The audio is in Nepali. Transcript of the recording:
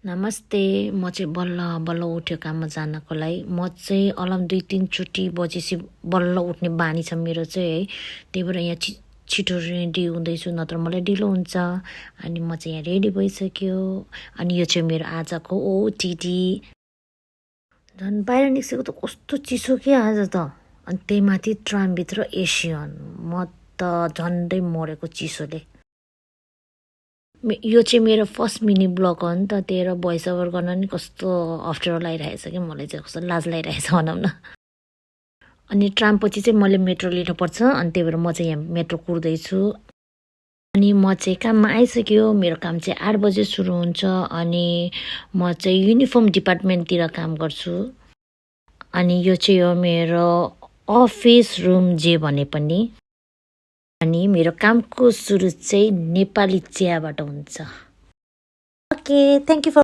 नमस्ते। म चाहिँ बल्ल बल्ल उठ्यो काममा जानको लागि। म चाहिँ अलार्म 2-3 चोटि बजेपछि बल्ल उठ्ने बानी छ मेरो चाहिँ है। त्यही भएर यहाँ छिटो रेडी हुँदैछु, नत्र मलाई ढिलो हुन्छ। अनि म चाहिँ यहाँ रेडी भइसक्यो। अनि यो चाहिँ मेरो आजको ओटिटी। झन् बाहिर निस्केको त कस्तो चिसो के आज त। अनि त्यही माथि ट्रामभित्र एसियन। म त झन्डै मरेको चिसोले। यो चाहिँ मेरो फर्स्ट मिनी ब्लग हो नि त, त्यही भोइस ओभर गर्न नि कस्तो अप्ठ्यारो लागिरहेछ कि मलाई चाहिँ कस्तो लाज लागिरहेछ भनौँ न। अनि ट्रामपछि चाहिँ मैले मेट्रो लिनुपर्छ, अनि त्यही भएर म चाहिँ यहाँ मेट्रो कुर्दैछु। अनि म चाहिँ काममा आइसक्यो। मेरो काम चाहिँ 8 बजे सुरु हुन्छ। अनि म चाहिँ युनिफर्म डिपार्टमेन्टतिर काम गर्छु। अनि यो चाहिँ हो मेरो अफिस रुम जे भने पनि। अनि मेरो कामको सुरु चाहिँ नेपाली चियाबाट हुन्छ। Okay, thank you for